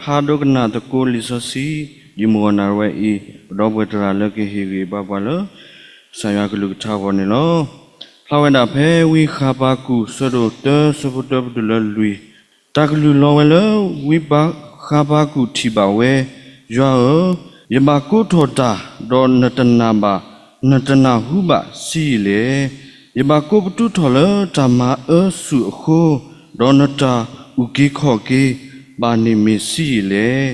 ဟးဒိကနၣ်သကိးလံာ်စီဆှံ ဒ်မုၢ်ဂီၤနၣ်ရံၣ်ဝဲအံၤ ပဒီပုၢ်ဝဲၢ်သရၣ်လၢကဟ့ၣ်ဂံၢ်ဘါပှၤလၢ ကစၢ်ယွၤကလုၢ်ကထါအဂီၢ်န့ၣ်လီၤ. ဖျါဝဲဒၣ်ဖဲဝံဃၤဘးကူာ် ဆၢဒိၣ်တၢ ဆၢဖိတၢ ပတုၤလၢလွံၢ်, တၢ်ကလုၢ်လီၤဝဲလၢ ဝံဃၤဘးကူာ်ထံၣ်ဘၣ်ဝဲ, ယွၤဧၢ, ယဘၣ်ကိးထီၣ်တၢ်, ဒီးနတနာ်ဘၣ်, နတနၢ်ဟူဘၣ်ဆံးယံာ်လဲၣ်. ယဘၣ်ကိးပတုာ်ထီၣ်လၢတၢ်မၤအၢဆူၣ်အဃိ, ဒီးနတၢ်အုၣ်က့ၤခီၣ်က့ၤဘၣ်န့ၣ်မ့ၢ်ဆံးယံာ်လဲၣ်.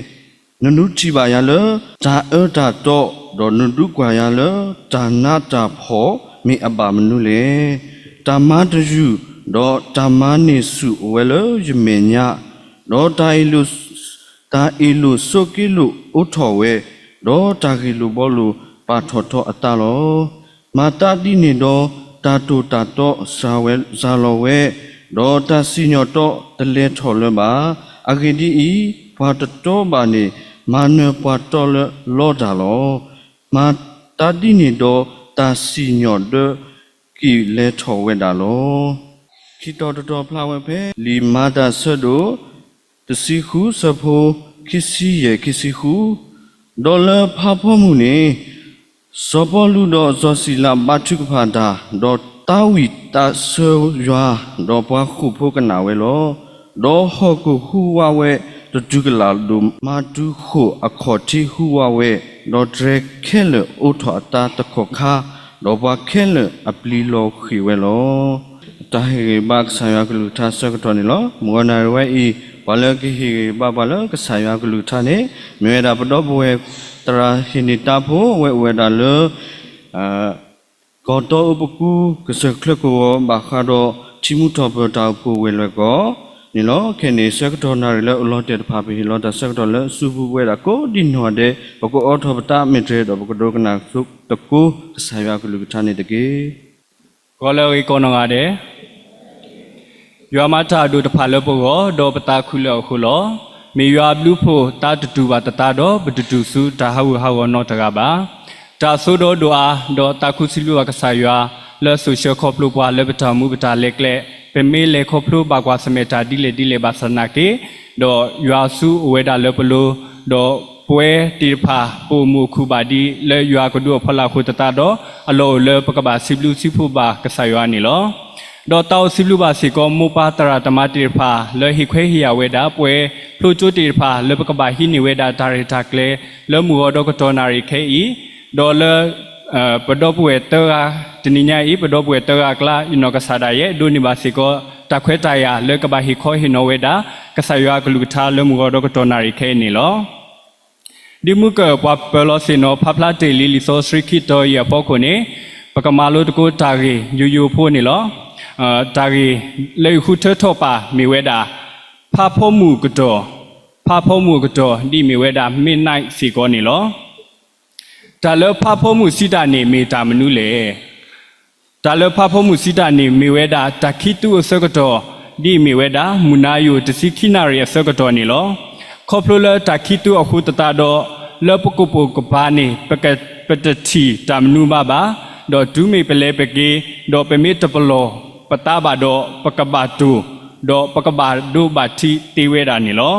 နဒုးထံၣ်ဘၣ်ယၤလၢ တၢ်အၢတၢ်သီ, ဒီးနဒုးကွၢ်ယၤလၢ တၢ်နးတၢ်ဖှီၣ်မ့ၢ်အဘၣ်မနုၤလဲၣ်. တၢ်မၤတယုၢ်, ဒီးတၢ်မၤန့ၢ်ဆူၣ်အိၣ်ဝဲလၢယမဲာ်ညါ, ဒီးတၢ်အ့ၣ်လိာ်ဆိးက့လိာ်အိးထီၣ်ဝဲ, ဒီးတၢ်ဂ့ၢ်လိာ်ဘှီလိာ်ပာ်ထီၣ်ထီအသးလီၤ. မၤသးဒ်န့ၣ်ဒီး တၢ်တိာ်တၢ်သီစှၤဝဲစှၤလီၤဝဲ, ဒီးတၢ်စံၣ်ညီၣ်တီတလဲၤထီၣ်လၢၤဘၣ်. အဂ့ၢ်ဒ်အံၤ, ပှၤတတီဘၣ်န့ၣ် မၤနၢၤပှၤတီလၢလီတၢ်လီၤ. မၤသးဒ်န့ၣ်ဒီး တၢ်စံၣ်ညီၣ်ဒၢက့ၤလဲၤထီၣ်ဝဲဒၣ်လီၤ. ခံတီၤတတီၤဖျါဝဲဖဲ လံာ်မၤတၢ်ဆၢဒိၣ် တဆံဃု ဆၢဖိ ခံဆံယဲၢ် ခံဆံဃု, ဒီးလၢဖးဖီမုၢ်န့ၣ် စီၤပီလူးဒီးစီၤစံၤလၤဘါထုကဖၣ်တၢ်, ဒီးသးဝံၣ်သးဆၢယွၤ, ဒီးပှၤဃိာ်ဖိကနၣ်ဝဲလီၤ. ဒီးဟီၣ်ခိၣ်ဟူးဝးဝဲတတုၤကလာ်ဒိၣ်, မၤတုၤဃိာ်အခီၣ်ထံးဟူးဝးဝဲ, ဒီးတြဲၤခဲလၢာ်အိးထီၣ်အသးတခီၣ်ခါ, ဒီးပှၤခဲလၢာ်အပျံၤလီၤဃံၤဝဲလီၤ. တၢ်ဟ့ၣ်ဂံၢ်ဘါကစၢ်ယွၤကလုၢ်ကထါဆၢကတီၢ်န့ၣ်လီၤ. မုၢ်ဂီၤနၣ်ရံၣ်ဝဲအံၤ ပှၤလၢကဟ့ၣ်ဂံၢ်ဘါပှၤလၢကစၢ်ယွၤကလုၢ်ကထါန့ၣ် မ့ၢ်ဝဲဒၣ်ပဒီပုၢ်ဝဲၢ်သရၣ်ဟ့ၣ်န့ၢ်တၢ်ဖိ အဝဲအိၣ်ဝဲဒၣ်လၢ ကီၢ်တီအူပကူ ကစၢၢ်ချၢကဝီၤ ဘၣ်ဃးဒီးထံမူထီၣ်ပၢၢ်တၢ်အိၣ်ဖှိၣ်ဝ့ၢ်လွဲၢ်ကီၢ်န့ၣ်လီၤ. ခဲအံၤန့ၣ် ဆၢကတီၢ်နၣ်ရံၣ်လၢအလီၤတဲာ်တဖၣ် ပဟ့ၣ်လီၤတၢ်ဆၢကတီၢ်လၢအစုပူၤပဝဲဒၣ်ကိးဒံနီၢ်ဂၤဒဲး, ပကအိးထီၣ်ပသးမ့ၢ်တြဲၤဒီး ပကဒိကနၣ်သကိးကစၢ်ယွၤကလုၢ်ကထါန့ၣ်တက့ၢ်. ဂီၤလၢအဂ့ၤကိးနီၢ်ဂၤဒဲး, ယွၤမၤတၢ်အဒိၣ်တဖၣ်လၢပဂီၢ်, ဒီးပသးခုလၢအဃိလီၤ. မ့ၢ်ယွၤအဘျုးအဖှိၣ် သးတတူၢ်ဘၣ်တသးဒီး ပတတူၢ်ဆူတၢ်ဟးဂူာ်ဟးဂီၤနီတဂၤဘၣ်. တၢ်အစိဒီးဒိၣ်အါ, ဒီးသးခုစံးဘျုးဘၣ်ကစၢ်ယွၤ လၢအစိာ်ဆှၢခီဖျိပှၤလၢပတၢ်အိၣ်မူပတၢ်လဲၤကျဲ, ပမ့ၢ်လဲၤခီဖျိဘၣ်ကွၢ်ဆၢၣ်မဲာ်တၢ်ဒ်လဲၣ်ဒ်လဲၣ်ဘၣ်ဆၣ်သနာ်က့, ဒီးယွၤအစုအိၣ်ဝဲဒၣ်လၢပလိၤ, ဒီးပဝဲသ့ၣ်တဖၣ် ပအိၣ်မူအိၣ်ခုၣ်ဘၣ်ဒ်လၢယွၤကဒုးအီၣ်ဖီလာ်အဃိသတးဒီး, အလီၢ်အိၣ်လၢပကဘၣ်စံးဘျုးစံးဖှိၣ်ဘၣ်ကစၢ်ယွၤန့ၣ်လီၤ. ဒီးသးအိၣ်စံးဘျုးဘၣ်စ့ၢ်ကီး မိၢ်ပၢ်သရၣ်သမါသ့ၣ်တဖၣ် လၢဟ့ၣ်ခွဲးဟ့ၣ်ယာ်ဝဲဒၣ် ပဝဲဖျိကၠိသ့ၣ်တဖၣ် လၢပကဘၣ်ဟံးန့ၢ်ဝဲဒၣ်တၢ်ရဲၣ်တၢ်ကျဲၤ လၢမုၢ်ဂီၤဒီကတီၢ်နၣ်ရံၣ်ခဲအံၤ, ဒီးလၢ ပဒီပုၢ်ဝဲၢ်သၢဂၤ, တနံၤညါအံၤ ပဒီပုၢ်ဝဲၢ်သၢဂၤအကျါ ယနီၢ်ကစၢ်ဒၣ်ယဲ ဒိးန့ၢ်ဘၣ်စ့ၢ်ကီး တၢ်ခွဲးတၢ်ယာ်လၢကဘၣ်ဟ့ၣ်ခီဟ့ၣ်နီၤဝဲဒၣ် ကစၢ်ယွၤကလုၢ်ကထါလၢမုၢ်ဂီၤဒီကတီၢ်နၣ်ရံၣ်ခဲအံၤန့ၣ်လီၤ. ဒ်မုၢ်ကၢၢ်ပှၤပၢၤလီၤဆ့ၣ်နီၤ ဖးဖျါတ့ၢ်လံလံာ်စီဆှံခံတီၤအံၤအဖီခိၣ်န့ၣ်, ပကမၤလိသကိးတၢ်ဂ့ၢ်ယိယိဖိန့ၣ်လီၤ. တၢ်ဂ့ၢ်လၢယဃုထၢထီၣ်ပာ်မ့ၢ်ဝဲဒၣ် ဖးဖီမုၢ်ကတီၢ်, ဖးဖီမုၢ်အကတီၢ် ဒ်မ့ၢ်ဝဲဒၣ် midnight စ့ၢ်ကီးန့ၣ်လီၤ. တၢ်လၢဖးဖီမုၢ်စံးတၢ်န့ၣ်မ့ၢ်တၢ်မနုၤလဲၣ်. တၢ်လၢဖးဖီမုၢ်စံးတၢ်န့ၣ်မ့ၢ်ဝဲဒၣ် တၢ်ခံသူအဆၢကတီၢ် ဒ်အမ့ၢ်ဝဲဒၣ် မုၢ်နၤယိာ်တဆံခံနၣ်ရံၣ်အဆၢကတီၢ်န့ၣ်လီၤ. ခီဖျိလၢတၢ်ခံသူအဃိသတးဒီး လၢပကပိာ်ကပၤန့ၣ် ပတထံၣ်တၢ်မနုၤမးဘၣ်, ဒီးတုၤမ့ၢ်ပလဲၤပက့ၤ ဒီးပမ့ၢ်တပလီၢ်ပသးဘၣ်ဒီး ပကဘၣ်တိၢ်, ဒီးပကဘၣ်ဒိဘၣ်ထံးသ့ဝဲဒၣ်န့ၣ်လီၤ.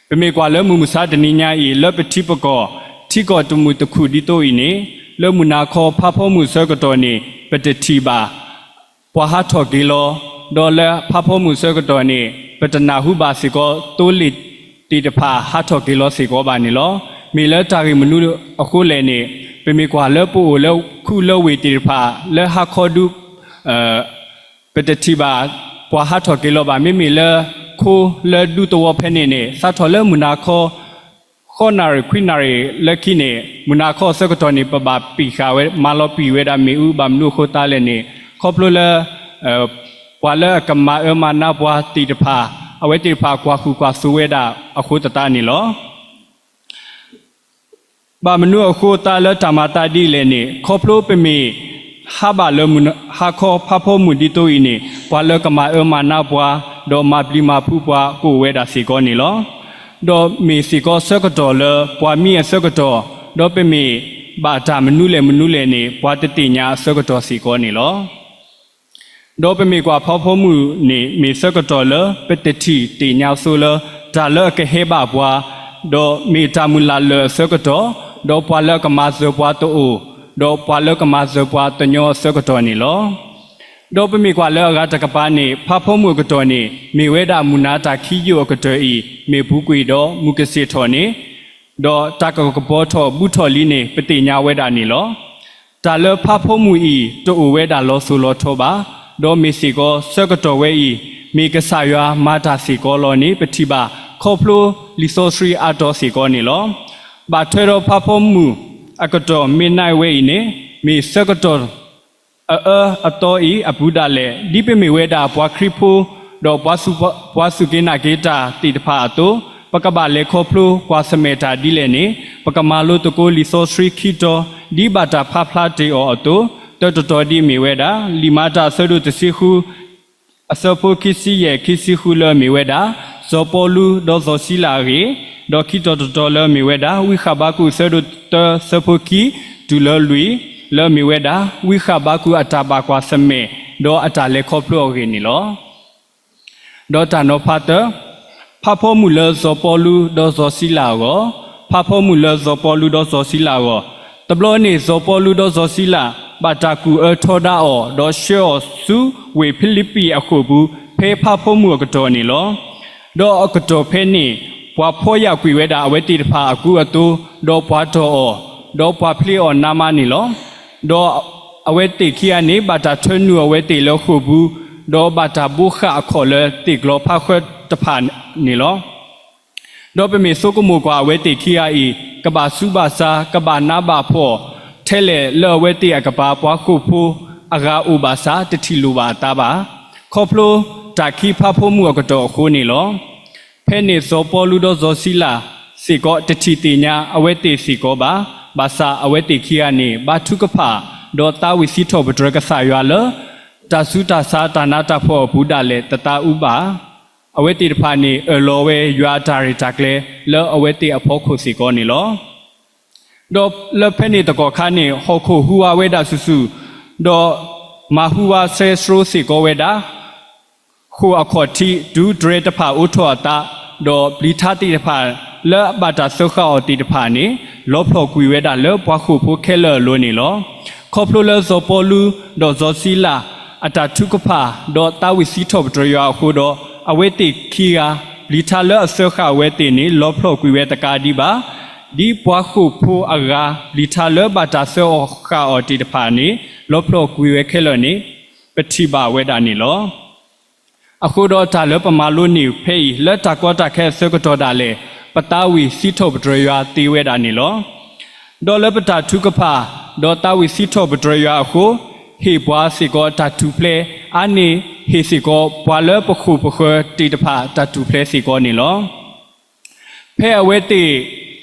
ပမ့ၢ်ကွၢ်လၢမုၢ်မဆါတနံၤညါအံၤ လၢပထံပကီၢ် ထံကီၢ်တမုာ်တခုၣ်ဒ်သိးအံၤန့ၣ်, လၢမုၢ်နၤခီဖးဖီမုၢ်ဆၢကတီၢ်န့ၣ် ပတထံၣ်ဘၣ် ပှၤဟးထီၣ်က့ၤလီၤ, ဒီးလၢဖးဖီမုၢ်ဆၢကတီၢ်န့ၣ် ပတနၢ်ဟူဘၣ်စ့ၢ်ကီး သိလ့ၣ်သ့ၣ်တဖၣ်ဟးထီၣ်က့ၤလီၤစ့ၢ်ကီးဘၣ်န့ၣ်လီၤ. မ့ၢ်လၢတၢ်ဂ့ၢ်မနုၤအဃိလဲၣ်န့ၣ်, ပမ့ၢ်ကွၢ်လၢပအိၣ်လၢခူလၢဝ့ၢ်သ့ၣ်တဖၣ် လၢဟါခီဒု ပတထံၣ်ဘၣ် ပှၤဟးထီၣ်က့ၤလီၤဘၣ်. မ့မ့ၢ်လၢခိလၢဒူသဝီဖဲန့ၣ်န့ၣ် စးထီၣ်လၢမုၢ်နၤခီ ဃုနၣ်ရံၣ်ခွံနၣ်ရံၣ်လၢခံန့ၣ်, မုၢ်နၤခီအဆၢကတီၢ်န့ၣ် ပဘၣ်ပံာ်ဃာ်ဝဲ မၤလီၤပံာ်ဝဲဒၣ်မ့ၣ်အူ ဘၣ်မနုၤအဃိသတးလဲၣ်န့ၣ်, ခီဖျိလၢ ပှၤလၢအကမၤအၢမၤနးပှၤသ့ၣ်တဖၣ် အဝဲသ့ၣ်တဖၣ်ကွၢ်ဃုာ်ကွၢ်စိဝဲဒၣ်အဃိသတးန့ၣ်လီၤ. ဘၣ်မနုၤအဃိသတးလၢတၢ်မၤသးဒ်လဲၣ်န့ၣ်, ခီဖျိပမ့ၢ်ဟးဘၣ်လၢမုၢ်နၤ ဟါခီဖးဖီမုၢ်ဒ်သိးအံၤန့ၣ်, ပှၤလၢကမၤအၢမၤနးပှၤ ဒီးမၤပျံၤမၤဖုးပှၤကအိၣ်ဝဲဒၣ်စ့ၢ်ကီးန့ၣ်လီၤ. ဒီးမ့ၢ်စ့ၢ်ကီးဆၢကတီၢ်လၢပှၤမံအဆၢကတီၢ်, ဒီးပမ့ၢ်ဘၣ်တၢ်မနုၤလဲၣ်မနုၤလဲၣ်န့ၣ် ပှၤတသ့ၣ်ညါအဆၢကတီၢ်စ့ၢ်ကီးန့ၣ်လီၤ. ဒီးပမ့ၢ်ကွၢ်ဖးဖီမုၢ်န့ၣ် မ့ၢ်ဆၢကတီၢ်လၢပတထံၣ်သ့ၣ်ညါဆိလၢ တၢ်လၢအကဟဲဘၣ်ပှၤ, ဒီးမ့ၢ်တၢ်မုၢ်လၢ်လၢာ်အဆၢကတီၢ်, ဒီးပှၤလၢအကမၤစၢၤပှၤတအိၣ်, ဒီးပှၤလၢကမၤစၢၤပှၤတညီအဆၢကတီၢ်န့ၣ်လီၤ. ဒီးပမ့ၢ်ကွၢ်လၢအဂၤတကပၤန့ၣ် ဖးဖီမုၢ်အကတီၢ်န့ၣ် မ့ၢ်ဝဲဒၣ်မုၢ်နၤတၢ်ခံယိာ်အကတၢၢ်အံၤ မ့ၢ်ပူၤကွံာ်ဒီးမုၢ်ကဆ့ၣ်ထီၣ်န့ၣ်, ဒီးတၢ်ကကပီၤထီၣ်ဘူးထီၣ်လံန့ၣ် ပသ့ၣ်ညါဝဲဒၣ်န့ၣ်လီၤ. တၢ်လၢဖးဖီမုၢ်အံၤ တအိၣ်ဝဲဒၣ်လီၤစိၤလီၤထီဘၣ်, ဒီးမ့ၢ်စ့ၢ်ကီးဆၢကတီၢ်ဝဲအံၤ မ့ၢ်ကစၢ်ယွၤမၤတၢ်စ့ၢ်ကီးလီၤန့ၣ် ပထံၣ်ဘၣ်ခီဖျိလံာ်စီဆှံအါတီၤစ့ၢ်ကီးန့ၣ်လီၤ. ဘၣ်ထွဲဒီးဖးဖီမုၢ်အကတီၢ် midnight ဝဲအံၤန့ၣ် မ့ၢ်ဆၢကတီၢ် အအၢအသီအံၤအပူၤဒၣ်လဲာ် ဒ်ပမ့ၢ်ဝဲဒၣ်ပှၤခရံာ်ဖိ ဒီးပှၤစူၢ်က့ၤနာ်က့ၤတၢ်သ့ၣ်တဖၣ်အသိး, ပကဘၣ်လဲၤခီဖျိကွၢ်ဆၢၣ်မဲာ်တၢ်ဒ်လဲၣ်န့ၣ် ပကမၤလိသကိးလံာ်စီဆှံခံတီၤ ဒ်ဘၣ်တၢ်ဖးဖျါတ့ၢ်အီၤအသိး, တၢတတီၤဒ်အမ့ၢ်ဝဲဒၣ် လံာ်မၤတၢ်အဆၢဒိၣ်တဆံဃု အဆၢဖိခံဆံယဲၢ် ခံဆံဃုလၢအမ့ၢ်ဝဲဒၣ် စီၤပီလူးဒီးစီၤစံလၤအဂ့ၢ်, ဒီးခံတီၤတတီၤလၢအမ့ၢ်ဝဲဒၣ် ဝံဃဘးကူာ်အဆၢဒိၣ်တၢ ဆၢဖိခံတုၤလၢလွံၢ် လၢအမ့ၢ်ဝဲဒၣ် ဝံဃဘးကူာ်အတၢ်ဘၣ်ကွၢ်ဆၢၣ်မဲာ် ဒီးအတၢ်လဲၤခီဖျိအဂ့ၢ်န့ၣ်လီၤ. ဒီးတၢ်နီၤဖးတၢ, ဖးဖီမုၢ်လၢစီၤပီလူးဒီးစီၤစံလၤအဂီၢ်, ဖးဖီမုၢ်လၢစီၤပီလူးဒီးစီၤစံလၤအဂီၢ်, တဘျီန့ၣ်စီၤပီလူးဒီးစီၤစံလၤ ဘၣ်တၢ်ကူၣ်အၢထီဒါအီၤ ဒီးဆှၢအီၤဆူဝ့ၢ်ဖံလံးပံးအဃိာ်ပူၤ ဖဲဖးဖီမုၢ်အကတီၢ်န့ၣ်လီၤ. ဒီးအကတီၢ်ဖဲန့ၣ် ပှၤဖီယာ်ကွံာ်ဝဲဒၣ်အဝဲသ့ၣ်တဖၣ်အကူအသိး, ဒီးပှၤတီၢ်အီၤ, ဒီးပှၤဖျ့အီၤနါမါန့ၣ်လီၤ. ဒီးအဝဲသ့ၣ်ခံဂၤန့ၣ် ဘၣ်တၢ်ထၢနုာ်အဝဲသ့ၣ်လၢဃိာ်ပူၤ, ဒီးဘၣ်တၢ်ဘိးဃာ်အခီၣ်လၢသ့ၣ်ကျီဖးဃၢတဖၣ်န့ၣ်လီၤ. ဒီးပမ့ၢ်ဆိကမိၣ်ကွၢ်အဝဲသ့ၣ်ခံဂၤအံၤ ကဘၣ်ဆူးဘၣ်ဆါ ကဘၣ်နါဘၣ်ဖှီၣ်ထဲလဲၣ်လၢအဝဲသ့ၣ်အကပၤ ပှၤဃိာ်ဖိအဂၤအိၣ်ဘၣ်ဆၣ် တထံၣ်လိာ်ဘၣ်အသးဘၣ်. ခီဖျိတၢ်ခံဖးဖီမုၢ်အကတီၢ်အဃိန့ၣ်လီၤ. ဖဲန့ၣ်စီၤပီလူးဒီးစီၤစံလၤစ့ၢ်ကီး တထံၣ်သ့ၣ်ညါအဝဲသ့ၣ်စ့ၢ်ကီးဘၣ်. ဘၣ်ဆၣ်အဝဲသ့ၣ်ခံဂၤန့ၣ် ဘါထုကဖၣ် ဒီးသးဝံၣ်စံးထီၣ်ပတြၢၤကစၢ်ယွၤလၢ တၢ်ဆူးတၢ်ဆါတၢ်နးတၢ်ဖှီၣ်အပူၤဒၣ်လဲာ် တသးအုးဘၣ်. အဝဲသ့ၣ်တဖၣ်န့ၣ် အၢၣ်လီၤဝဲယွၤအတၢ်ရဲၣ်တၢ်ကျဲၤလၢအဝဲသ့ၣ်အဖီခိၣ်စ့ၢ်ကီးန့ၣ်လီၤ. ဒီးလၢဖဲန့ၣ်သကိးခါန့ၣ် ဟီၣ်ခိၣ်ဟူးဝးဝဲဒၣ်ဆူၣ်ဆူၣ်, ဒီးမၤဟူးဝးဆှဲစှိၤစ့ၢ်ကီးဝဲဒၣ် ဃိာ်အခီၣ်ထံးတုၤတြဲၤတဖၣ်အိးထီၣ်အသး, ဒီးပျံၤထါသ့ၣ်တဖၣ်လၢအဘၣ်တၢ်စၢဃာ်အီၤသ့ၣ်တဖၣ်န့ၣ် လီဖျိးကွံာ်ဝဲဒၣ်လၢပှၤဃိာ်ဖိခဲလၢာ်အလိၤန့ၣ်လီၤ. ခီဖျိလၢစီၤပီလူးဒီးစီၤစံလၤ အတၢ်ထုကဖၣ် ဒီးသးဝံၣ်စံးထီၣ်ပတြၢၤယွၤအဃိဒီး အဝဲသ့ၣ်ခံဂၤ ပျံၤထါလၢအစၢဃာ်အဝဲသ့ၣ်န့ၣ် လီဖျိးကွံာ်ဝဲတကးဒံးဘၣ်, ဒ်ပှၤဃိာ်ဖိအဂၤ ပျံၤထါလၢဘၣ်တၢ်စၢဃာ်အီၤသ့ၣ်တဖၣ်န့ၣ် လီဖျိးကွံာ်ဝဲခဲလၢာ်န့ၣ် ပထံၣ်ဘၣ်ဝဲဒၣ်န့ၣ်လီၤ. အဃိဒီးတၢ်လၢပမၤလိန့ၢ်ဖဲအံၤ လၢတၢ်ကီတၢ်ခဲအဆၢကတီၢ်ဒၣ်လဲာ် ပသးဝံၣ်စံးထီၣ်ပတြၢၤယွၤသ့ဝဲဒၣ်န့ၣ်လီၤ. ဒီးလၢပတၢ်ထုကဖၣ် ဒီးသးဝံၣ်စံးထီၣ်ပတြၢၤယွၤအဃိ ဟ့ၣ်ပှၤစ့ၢ်ကီးတၢ်ထူၣ်ဖျဲး, အါန့ၢ်ဟ့ၣ်စ့ၢ်ကီးပှၤလၢပဃိာ်ပဃၢၤသ့ၣ်တဖၣ်တၢ်ထူၣ်ဖျဲးစ့ၢ်ကီးန့ၣ်လီၤ. ဖဲအဝဲသ့ၣ်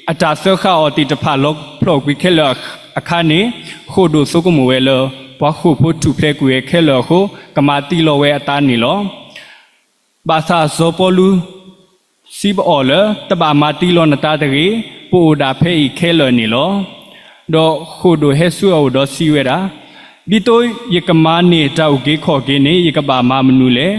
အတၢ်စၢဃာ်အီၤသ့ၣ်တဖၣ်လီဖျိးကွံာ်ခဲလၢာ်အခါန့ၣ် ဃိာ်ဒိၣ်ဆိကမိၣ်ဝဲလၢ ပှၤဃိာ်ဖိထူၣ်ဖျဲးကွံာ်ဝဲခဲလၢာ်အဃိ ကမၤသံလီၤဝဲအသးန့ၣ်လီၤ. ဘၣ်ဆၣ်စီၤပီလူးစံးဘၣ်အီၤလၢ တဘၣ်မၤသံလီၤနသးတဂ့ၤ, ပအိၣ်ဒၣ်ဖဲအံၤခဲလၢာ်န့ၣ်လီၤ. ဒီးဃိာ်ဒိၣ်ဟဲဆူအအိၣ်ဒီးစံးဝဲဒၣ်, ဒ်သိးယကမၤန့ၢ်တၢ်အုၣ်က့ၤခီၣ်က့ၤန့ၣ် ယကဘၣ်မၤမနုၤလဲၣ်.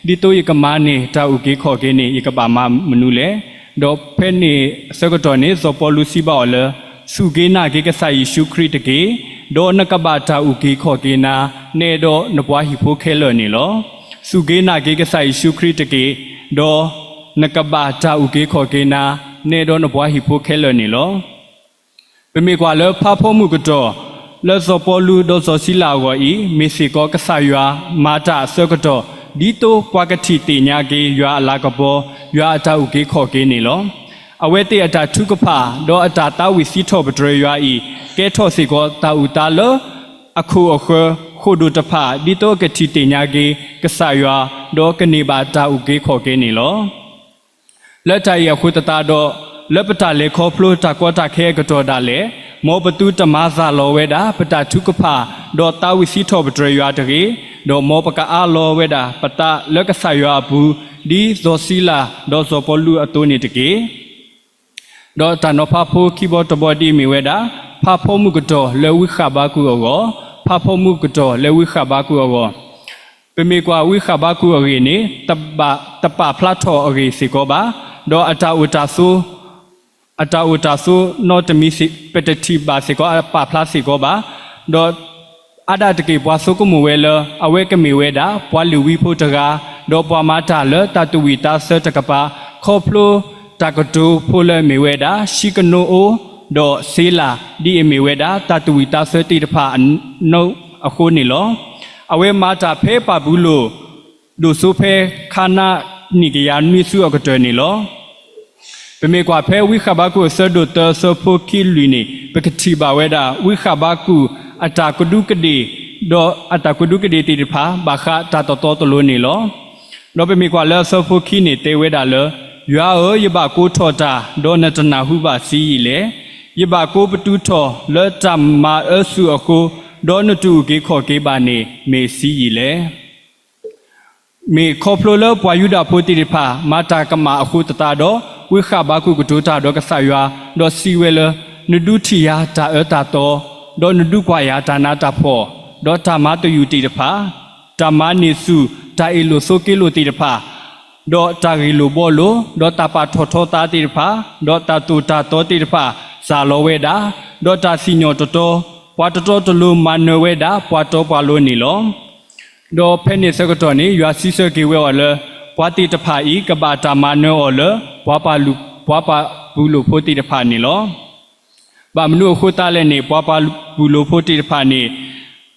ဒ်သိးယကမၤန့ၢ်တၢ်အုၣ်က့ၤခီၣ်က့ၤန့ၣ် ယကဘၣ်မၤမနုၤလဲၣ်. ဒီးဖဲန့ၣ်အဆၢကတီၢ်န့ၣ် စီၤပီလူးစံးဘၣ်အီၤလၢ စူၢ်က့ၤနာ်က့ၤကစၢ်ယ့ၣ်ၡူးခရံာ်တက့ၢ်, ဒီးနကဘၣ်တၢ်အုၣ်က့ၤခီၣ်က့ၤနၤ နဲဒီးနပှၤဟံၣ်ဖိခဲလၢာ်န့ၣ်လီၤ. စူၢ်က့ၤနာ်က့ၤကစၢ်ယ့ၣ်ၡူးခရံာ်တက့ၢ်, ဒီးနကဘၣ်တၢ်အုၣ်က့ၤခီၣ်က့ၤနၤ နဲဒီးနပှၤဟံၣ်ဖိခဲလၢာ်န့ၣ်လီၤ. ပမ့ၢ်ကွၢ်လၢဖးဖီမုၢ်ကတီၢ် လၢစီၤပီလူးဒီးစီၤစံလၤအဂီၢ်အံၤ မ့ၢ်စ့ၢ်ကီးကစၢ်ယွၤမၤတၢ်အဆၢကတီၢ် ဒ်သိးပှၤကထံၣ်သ့ၣ်ညါက့ၤယွၤအလၤကပီၤ, ယွၤအတၢ်အုၣ်က့ၤခီၣ်က့ၤန့ၣ်လီၤ. အဝဲသ့ၣ်အတၢ်ထုကဖၣ် ဒီးအတၢ်သးဝံၣ်စံးထီၣ်ပတြၢၤယွၤအံၤ ကဲထီၣ်စ့ၢ်ကီးတၢ်အုၣ်သးလၢ အခိၣ်အဃၢၤ ဃိာ်ဒိၣ်တဖၣ် ဒ်သိးအကထံၣ်သ့ၣ်ညါက့ၤကစၢ်ယွၤ ဒီးကန့ၢ်ဘၣ်တၢ်အုၣ်က့ၤခီၣ်က့ၤန့ၣ်လီၤ. လၢတၢ်အံၤအဃိသတးဒီး လၢပတၢ်လဲၤခီဖျိတၢ်ကီတၢ်ခဲအကတီၢ်ဒၣ်လဲာ် မ်ပသုတမၤသးလီၤဝဲဒၣ် ပတၢ်ထုကဖၣ် ဒီးသးဝံၣ်စံးထီၣ်ပတြၢၤယွၤတဂ့ၤ, ဒီးမ်ပကအါလီၤဝဲဒၣ်ပသးလၢကစၢ်ယွၤအပူၤ ဒ်စီၤစံလၤ ဒီးစီၤပီလူးအသိးန့ၣ်တက့ၢ်. ဒီးတၢ်နီၤဖးဖိခံဘီတဘီဒ်အမ့ၢ်ဝဲဒၣ် ဖးဖီမုၢ်ကတီၢ်လၢဝံဃဘးကူာ်အဂီၢ်, ဖးဖီမုၢ်ကတီၢ်လၢဝံဃဘးကူာ်အဂီၢ်. ပမ့ၢ်ကွၢ်ဝံဃဘးကူာ်အဂ့ၢ်န့ၣ် တဘၣ်တပာ်ဖျါထီၣ်အဂ့ၢ်စ့ၢ်ကီးဘၣ်. ဒီးအတၢ်အိၣ်တၢ်ဆိး, အတၢ်အိၣ်တၢ်ဆိးနီတမံၤ ပတထံၣ်ဘၣ်စ့ၢ်ကီး ပာ်ဖျါစ့ၢ်ကီးဘၣ်. ဒီးအါဒၣ်တက့ၢ် ပှၤဆိကမိၣ်ဝဲလၢ အဝဲကမ့ၢ်ဝဲဒၣ် ပှၤလ့ၤဝံဖိတဂၤ, ဒီးပှၤမၤတၢ်လၢတၢ်သူၣ်ဝံၣ်သးဆၢတကပၤ, ခီဖျိတၢ်ကတိၤဖိလၢအမ့ၢ်ဝဲဒၣ် �ၡံကနိအ့ ဒီးစ့လး ဒ်အမ့ၢ်ဝဲဒၣ် တၢ်သူၣ်ဝံၣ်သးဆၢသ့ၣ်တဖၣ်အနီၢ်အဃိန့ၣ်လီၤ. အဝဲမၤတၢ်ဖဲပၢ်ဘူလိၣ် ဒိၣ်စိဖဲခါနါနံၣ်ကယၤနွံဆူအကတၢၢ်န့ၣ်လီၤ. ပမ့ၢ်ကွၢ်ဖဲဝံဃဘးကူာ်အဆၢဒိၣ်တၢအဆၢဖိခံလွံၢ်န့ၣ် ပကထံၣ်ဘၣ်ဝဲဒၣ် ဝံဃဘးကူာ်အတၢ်ကဒူးကဒ့ၣ်, ဒီးအတၢ်ကဒူးကဒ့ၣ်သ့ၣ်တဖၣ် ဘၣ်ဃးတၢ်တတီတလိၤန့ၣ်လီၤ. ဒီးပမ့ၢ်ကွၢ်လၢအဆၢဖိခံန့ၣ် တဲဝဲဒၣ်လၢ ယွၤဧၢ, ယဘၣ်ကိးထီၣ်တၢ်, ဒီးနတနၢ်ဟူဘၣ်ဆံးယံာ်လဲၣ်. ယဘၣ်ကိးပတုာ်ထီၣ်လၢတၢ်မၤအၢစူၢ်အဃိ, ဒီးနတအုၣ်က့ၤခီၣ်က့ၤဘၣ်န့ၣ် မ့ၢ်ဆံးယံာ်လဲၣ်. မ့ၢ်ခီဖျိလၢပှၤယူဒၤဖိသ့ၣ်တဖၣ် မၤတၢ်ကမၣ်အဃိသတးဒီး, ဝံဃဘးကူာ်ကတိၤတၢ်ဒီးကစၢ်ယွၤ, ဒီးစံးဝဲလၢ, နဒုးထံၣ်ယၤတၢ်အၢတၢ်သီ, ဒီးနဒုးကွၢ်ယၤတၢ်နးတၢ်ဖှီၣ်, ဒီးတၢ်မၤသယုၢ်သ့ၣ်တဖၣ်, တၢ်မၤန့ၢ်ဆူၣ်တၢ်အ့ၣ်လိာ်ဆိးက့လိာ်သ့ၣ်တဖၣ်, ဒီးတၢ်ဂ့ၢ်လိာ်ဘှီလိာ်, ဒီးတၢ်ပာ်ထီၣ်ထီသးသ့ၣ်တဖၣ်, ဒီးတၢ်သိၣ်တၢ်သီသ့ၣ်တဖၣ် စၢ်လီၤဝဲဒၣ်, ဒီးတၢ်စံၣ်ညီၣ်တတီ, ပှၤတတီတလိၤမၤနၢၤဝဲဒၣ် ပှၤတီပှၤလိၤန့ၣ်လီၤ. ဒီးဖဲန့ၣ်အဆၢကတီၢ်န့ၣ် ယွၤစံးဆၢက့ၤဝဲအီၤလၢ ပှၤသ့ၣ်တဖၣ်အံၤ ကဘၣ်တၢ်မၤနၢၤအီၤလၢ ပှၤပၢ်လူၢ်, ပှၤပာ်ပူၤလိာ်ဖိသ့ၣ်တဖၣ်န့ၣ်လီၤ. ဘၣ်မနုၤအဃိသတးလဲၣ်န့ၣ် ပှၤပာ်ပူၤလိာ်ဖိသ့ၣ်တဖၣ်န့ၣ်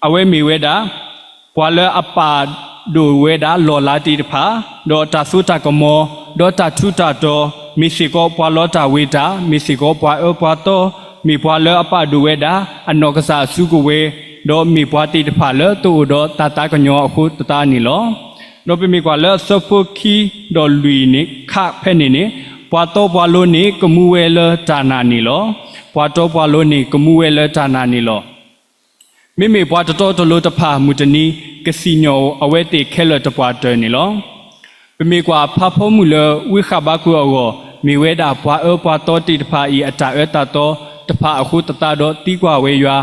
အဝဲမ့ၢ်ဝဲဒၣ် ပှၤလၢအပာ်ဒိၣ်ဝဲဒၣ်လီၢ်လၤသ့ၣ်တဖၣ်, ဒီးတၢ်စိတၢ်ကမီၤ, ဒီးတၢ်ထူးတၢ်တီၤ, မ့ၢ်စ့ၢ်ကီးပှၤလီတၢ်ဝ့ၤတၢ်, မ့ၢ်စ့ၢ်ကီးပှၤအၢပှၤသီ, မ့ၢ်ပှၤလၢအပာ်ဒိၣ်ဝဲဒၣ် အနီၢ်ကစၢ်အစုကဝဲၤ, ဒီးမ့ၢ်ပှၤသ့ၣ်တဖၣ်လၢတအိၣ်ဒီးတၢ်သးကညီၤအဃိသတးန့ၣ်လီၤ. ဒီးပမ့ၢ်ကွၢ်လၢအဆၢဖိခံဒီးလွံၢ်န့ၣ်ခါဖဲန့ၣ်န့ၣ်, ပှၤတီပှၤလိၤန့ၣ် ကမူဝဲလၢတၢ်နာ်န့ၣ်လီၤ. ပှၤတီပှၤလိၤန့ၣ် ကမူဝဲလၢတၢ်နာ်န့ၣ်လီၤ. မ့မ့ၢ်ပှၤတတီတလိၤတဖၣ်မုၢ်တနံၤ ကစံၣ်ညီၣ်အဝဲသ့ၣ်ခဲလၢာ်တပှၢ်တၢၢ်န့ၣ်လီၤ. ပမ့ၢ်ကွၢ်ဖးဖီမုၢ်လၢဝံဃဘးကူာ်အဂီၢ်, မ့ၢ်ဝဲဒၣ်ပှၤအၢပှၤသီသ့ၣ်တဖၣ်အံၤ အတၢ်အၢတၢ်သီတဖၣ်အဃိသတးဒီးသံကွၢ်ဝဲယွၤ,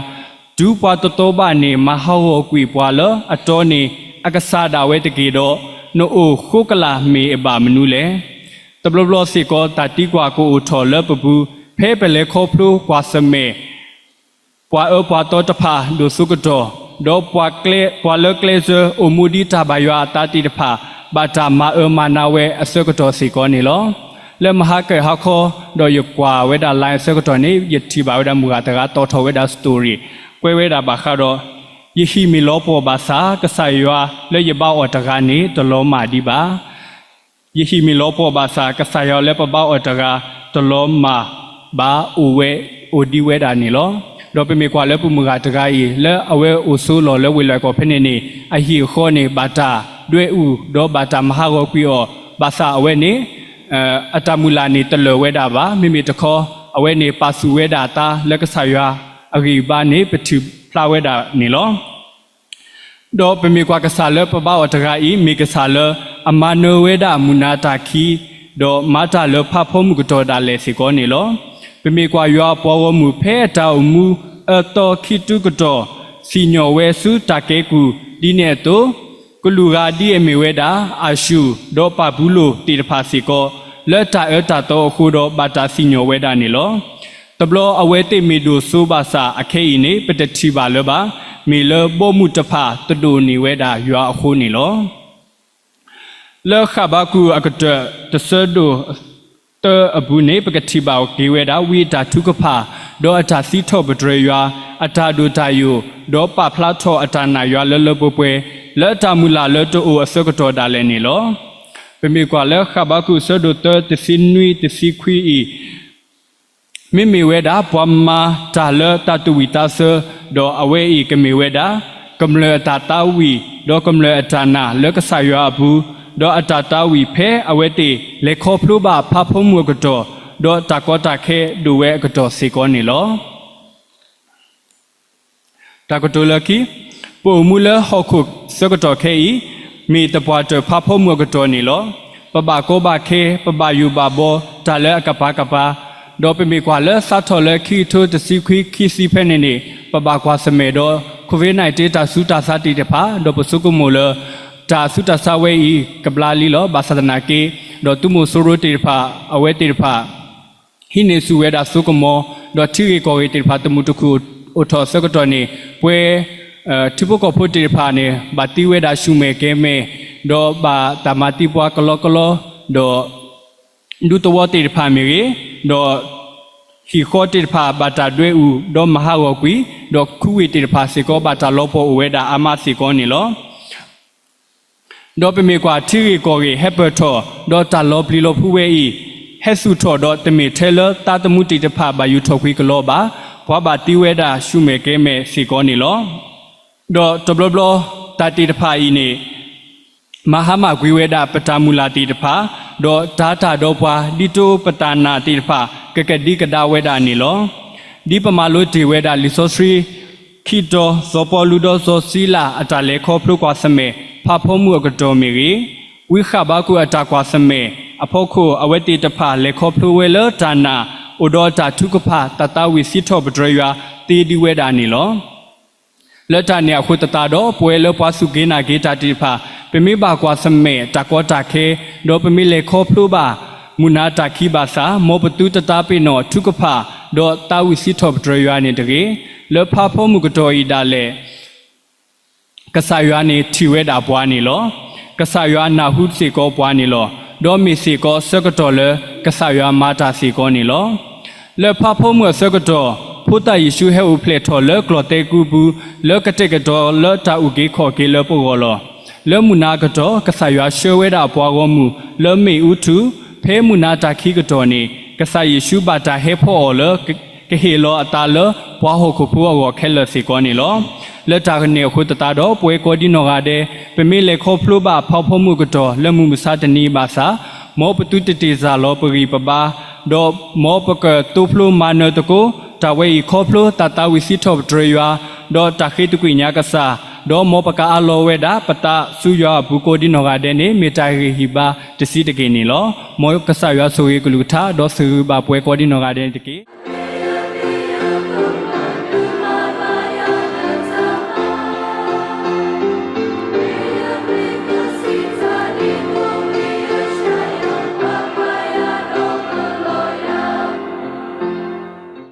တုၤပှၤတတီဘၣ်န့ၣ် မၤဟးဂီၤကွံာ်ပှၤလၢအတီန့ၣ် အကစၢ်ဒၣ်ဝဲတက့ၢ်ဒီး, နအိၣ်ဃိကလာ်မ့ၢ်အဘၣ်မနုၤလဲၣ်. တဘျီဘျီစ့ၢ်ကီး တၢ်သံကွၢ်ကအိၣ်ထီၣ်လၢပပူၤ ဖဲပလဲၤခီဖျိကွၢ်ဆၢၣ်မဲာ် ပှၤအၢပှၤသီတဖၣ်ဒိၣ်စိကတီၢ်, ဒီးပှၤလၢကျဲးစၢး အိၣ်မူဒ်တၢ်ဘၣ်ယွၤအသးသ့ၣ်တဖၣ် ဘၣ်တၢ်မၤအၢမၤနးဝဲအဆၢကတီၢ်စ့ၢ်ကီးန့ၣ်လီၤ. လၢမဟါကၢၣ်ဟါခီ ဒီးယကွၢ်ဝဲဒၣ် line အဆၢကတီၢ်န့ၣ် ယထံၣ်ဘၣ်ဝဲဒၣ်မုၢ်ဂၤတဂၤ တီၣ်ထီၣ်ဝဲဒၣ် story ကွဲးဝဲဒၣ်ဘၣ်ဃးဒီး ယဟံၣ်မ့ၢ်လီၤပှီၢ်ဘၣ်ဆၣ် ကစၢ်ယွၤလၢယဘါအီၤတဂၤန့ၣ် တလီၤမၢ်ဒံးဘၣ်. ယဟံၣ်မ့ၢ်လီၤပှီၢ်ဘၣ်ဆၣ် ကစၢ်ယွၤလၢပဘါအီၤတဂၤ တလီၤမၢ်ဘၣ် အိၣ်ဝဲ, အိၣ်ဒံးဝဲဒၣ်န့ၣ်လီၤ. ဒီးပမ့ၢ်ကွၢ်လၢပမုၢ်ဂၤတဂၤအံၤ လၢအဝဲအိၣ်ဆိးလီၢ်လၢဝ့ၢ်လွဲၢ်ကီၢ်ဖဲန့ၣ်န့ၣ် အဟံၣ်အဃီန့ၣ် ဘၣ်တၢ်ဒွဲၣ်အူၣ် ဒီးဘၣ်တၢ်မၤဟးဂီၤကွံာ်အီၤ, ဘၣ်ဆၣ်အဝဲန့ၣ် အတၢ်မုၢ်လၢ်န့ၣ် တလၢာ်ဝဲဒၣ်ဘၣ်. မ့မ့ၢ်တခီ အဝဲန့ၣ်ပာ်ဆူၣ်ဝဲဒၣ်အသးလၢကစၢ်ယွၤအဂံၢ်အဘါန့ၣ် ပထံၣ်ဖျါဝဲဒၣ်န့ၣ်လီၤ. ဒီးပမ့ၢ်ကွၢ်ကစၢ်လၢပဘါအီၤတဂၤအံၤ မ့ၢ်ကစၢ်လၢအမၤနၢၤဝဲဒၣ်မုၢ်နၤတၢ်ခံ, ဒီးမၤတၢ်လၢဖးဖီမုၢ်ကတီၢ်ဒၣ်လဲာ်စ့ၢ်ကီးန့ၣ်လီၤ. ပမ့ၢ်ကွၢ်ယွၤအပှၤဂီၢ်မုၢ်ဖဲအတၢ်အိၣ်မူအၢသီခံတုၤကတီၢ် စံၣ်ညီၣ်ဝဲဆူတၢ်ကဲကုၢ်ဒ်န့ၣ်အသိး, ကလူးဂၤဒ်အမ့ၢ်ဝဲဒၣ် အၤၡူၢ် ဒီးပၢ်ဘူလိၣ်သ့ၣ်တဖၣ်စ့ၢ်ကီး လၢတၢ်အၢတၢ်သီအဃိဒီးဘၣ်တၢ်စံၣ်ညီၣ်ဝဲဒၣ်န့ၣ်လီၤ. တဘျီအဝဲသ့ၣ်မ့ၢ်ဒိၣ်စိဘၣ်ဆၣ် အခဲအံၤန့ၣ် ပတထံၣ်ဘၣ်လၢၤဘၣ်. မ့ၢ်လၢဘီမုၢ်တဖၣ်သဒိၣ်န့ၢ်ဝဲဒၣ်ယွၤအဃိန့ၣ်လီၤ. လၢဃဘးကူာ်အကတၢၢ် တဆၢဒိၣ်တၢအပူၤန့ၣ် ပကထံၣ်ဘၣ်က့ၤဝဲဒၣ် ဝံအတၢ်ထုကဖၣ်, ဒီးအတၢ်စံးထီၣ်ပတြၢၤယွၤ, အတၢ်ဒိၣ်တၢ်ယိာ်, ဒီးပာ်ဖျါထီၣ်အတၢ်နာ်ယွၤလၢလၢပှဲၤပှဲၤ, လၢတၢ်မုၢ်လၢ်လၢတအိၣ်အဆၢကတီၢ်ဒၣ်လဲာ်န့ၣ်လီၤ. ပမ့ၢ်ကွၢ်လၢဃဘးကူာ်အဆၢဒိၣ်တၢ တဆံနွံ တဆံခွံအံၤ, မ့မ့ၢ်ဝဲဒၣ်ပှၤမၤတၢ်လၢတၢ်သူၣ်ဝံၣ်သးဆၢ, ဒီးအဝဲအံၤကမ့ၢ်ဝဲဒၣ် ကမျၢၢ်အတၢ်သးဝံၣ်, ဒီးကမျၢၢ်အတၢ်နာ်လၢကစၢ်ယွၤအပူၤ, ဒီးအတၢ်သးဝံၣ်ဖဲအဝဲသ့ၣ်လဲၤခီဖျိဘၣ်ဖးဖီမုၢ်အကတီၢ်, ဒီးတၢ်ကီတၢ်ခဲဒိၣ်ဝဲအကတီၢ်စ့ၢ်ကီးန့ၣ်လီၤ. တၢ်ကတိၤလၢခံ, ပအိၣ်မူလၢဟီၣ်ခိၣ်ဆၢကတီၢ်ခဲအံၤ, မ့ၢ်သပှၢ်တၢၢ်ဖးဖီမုၢ်အကတီၢ်န့ၣ်လီၤ. ပဘၣ်ကီဘၣ်ခဲ, ပဘၣ်ယိၣ်ဘၣ်ဘီတၢ်လၢအကပၤကပၤ, ဒီးပမ့ၢ်ကွၢ်လၢစးထီၣ်လၢခံကထိတဆံခွံခံဆံဖဲန့ၣ်န့ၣ်, ပဘၣ်ကွၢ်ဆၢၣ်မဲာ်ဒီး COVID nineteen တၢ်ဆူးတၢ်ဆါသ့ၣ်တဖၣ်, ဒီးပဆိကမိၣ်လၢ တ တၢ်ဆူးတၢ်ဆါဝဲအံၤ ကဘျါလံလီၤ. ဘၣ်ဆၣ်သနာ်က့ ဒီးသုးမီၤစိရိၤသ့ၣ်တဖၣ် အဝဲသ့ၣ်တဖၣ် ဟံးန့ၢ်ဆူၣ်ဝဲဒၣ်စိကမီၤ, ဒီးထံဂ့ၢ်ကီၢ်ဂ့ၢ်သ့ၣ်တဖၣ် တမုာ်တခုၣ်အိၣ်ထီၣ်အဆၢကတီၢ်န့ၣ် ပဝဲ ထံဖိကီၢ်ဖိသ့ၣ်တဖၣ်န့ၣ် ဘၣ်သံဝဲဒၣ်ဆူၣ်မဲာ်ကဲၤမဲာ်, ဒီးဘၣ်တၢ်မၤသံပှၤကလီကလီ, ဒီး ဒူသဝီသ့ၣ်တဖၣ်မ့ၢ်ဂ့ၤ, ဒီး ဟံၣ်ဃီသ့ၣ်တဖၣ်ဘၣ်တၢ်ဒွဲအူၣ် ဒီးမၤဟးဂီၤကွံာ်, ဒီးခူဝ့ၢ်သ့ၣ်တဖၣ်စ့ၢ်ကီး ဘၣ်တၢ်လီၤပှီၢ်အိၣ်ဝဲဒၣ်အါမးစ့ၢ်ကီးန့ၣ်လီၤ. ဒီးပမ့ၢ်ကွၢ်ထံဂ့ၢ်ကီၢ်ဂ့ၢ်ဟဲပၢၢ်ထီၣ်, ဒီးတၢ်လီၤပျံၤလီၤဖုးဝဲအံၤ ဟဲသူၣ်ထီၣ်ဒီးတမ့ၢ်ထဲလၢသးသမူသ့ၣ်တဖၣ်ဘၣ်ယူၤထီၣ်ကွံာ်ကလီဘၣ်, ပှၤဘၣ်သံဝဲဒၣ်ဆူၣ်မဲာ်ကဲၤမဲာ်စ့ၢ်ကီးန့ၣ်လီၤ. ဒီးတဘျီဘျီ တၢ်သ့ၣ်တဖၣ်အံၤန့ၣ် မၤဟါမၢ်ကွံာ်ဝဲဒၣ်ပတၢ်မုၢ်လၢ်သ့ၣ်တဖၣ်, ဒီးတၤတၢ်ဒီးပှၤ ဒ်သိးပတၢ်နာ်သ့ၣ်တဖၣ် ကကဒံကဒါဝဲဒၣ်န့ၣ်လီၤ. ဒ်ပမၤလိတ့ၢ်ဝဲဒၣ်လံာ်စီဆှံ ခံတီၤ စီၤပီလူးဒီးစီၤစံလၤအတၢ်လဲၤခီဖျိကွၢ်ဆၢၣ်မဲာ် ဖးဖီမုၢ်အကတီၢ်မ့ၢ်ဂ့ၤ, ဝံဃဘးကူာ်အတၢ်ကွၢ်ဆၢၣ်မဲာ်အဖီခိၣ် အဝဲသ့ၣ်တဖၣ်လဲၤခီဖျိဝဲလၢတၢ်နာ် အိၣ်ဒီးတၢ်ထုကဖၣ် တၢ်သးဝံၣ်စံးထီၣ်ပတြၢၤယွၤသ့ဒံးဝဲဒၣ်န့ၣ်လီၤ. လၢတၢ်န့ၣ်အဃိသတးဒီး ပဝဲလၢပှၤစူၢ်က့ၤနာ်က့ၤတၢ်သ့ၣ်တဖၣ် ပမ့ၢ်ဘၣ်ကွၢ်ဆၢၣ်မဲာ်တၢ်ကီတၢ်ခဲ, ဒီးပမ့ၢ်လဲၤခီဖျိဘၣ် မုၢ်နၤတၢ်ခံးဘၣ်ဆၣ် မ်ပသုတသးပ့ၤနီၣ်ထုကဖၣ် ဒီးသးဝံၣ်စံးထီၣ်ပတြၢၤယွၤန့ၣ်တဂ့ၤ. လၢဖးဖီမုၢ်ကတီၢ်အံၤဒၣ်လဲာ် ကစၢ်ယွၤန့ၣ်ထံၣ်ဝဲဒၣ်ပှၤန့ၣ်လီၤ. ကစၢ်ယွၤနၢ်ဟူစ့ၢ်ကီးပှၤန့ၣ်လီၤ. ဒီးမ့ၢ်စ့ၢ်ကီးဆၢကတီၢ်လၢကစၢ်ယွၤမၤတၢ်စ့ၢ်ကီးန့ၣ်လီၤ. လၢဖးဖီမုၢ်အဆၢကတီၢ် ဖိသၣ်ယ့ၣ်ၡူးဟဲအိၣ်ဖျဲၣ်ထီၣ်လၢကျီၢ်သဲးကူပူၤ လၢကတဲာ်ကတီၤလၢတၢ်အုၣ်က့ၤခီၣ်က့ၤလၢပဂီၢ်လီၤ. လၢမုၢ်နၤအကတီၢ် ကစၢ်ယွၤဆှၢဝဲဒၣ်ပှၤဂီၢ်မုၢ်လၢမ့ၣ်အူထူၣ်, ဖဲမုၢ်နၤတၢ်ခံးကတီၢ်န့ၣ် ကစၢ်ယ့ၣ်ၡူးဘၣ်တၢ်ဟဲဖီအီၤလၢ ကဟ့ၣ်လီၤအသးလၢပှၤဟီၣ်ခိၣ်ဖိအဂီၢ်ခဲလၢာ်စ့ၢ်ကီးန့ၣ်လီၤ. လၢတၢ်န့ၣ်အဃိသတးဒီး ပဝဲကိးဒံနီၢ်ဂၤဒဲး ပမ့ၢ်လဲၤခီဖျိဘၣ်ဖးဖီမုၢ်ကတီၢ်လၢမုၢ်မဆါတနံၤဘၣ်ဆၣ်, မ်ပသုတတ့ၢ်စၢ်လီၤပဂံၢ်ပဘါ, ဒီးမ်ပကသိဖျိမၤနၢၤသကိး တၢ်ဝဲအံၤခီဖျိသးသးဝံၣ်စံးထီၣ်ပတြၢၤယွၤ, ဒီးတၢ်ဃ့သကွံာ်ညါကစၢ်, ဒီးမ်ပကအးလီၤဝဲဒၣ်ပသးဆူယွၤအပူၤကိးဒံနီၢ်ဂၤဒဲးန့ၣ် မ့ၢ်တၢ်ဂ့ၢ်ဟံၣ်ဘါတဆံးတက့ၢ်န့ၣ်လီၤ. မ်ကစၢ်ယွၤဆိၣ်ဂ့ၤကလုၢ်ကထါ ဒီးဆိၣ်ဂ့ၤဘၣ်ပှၤကိးဒံနီၢ်ဂၤဒဲးန့ၣ်တက့ၢ်.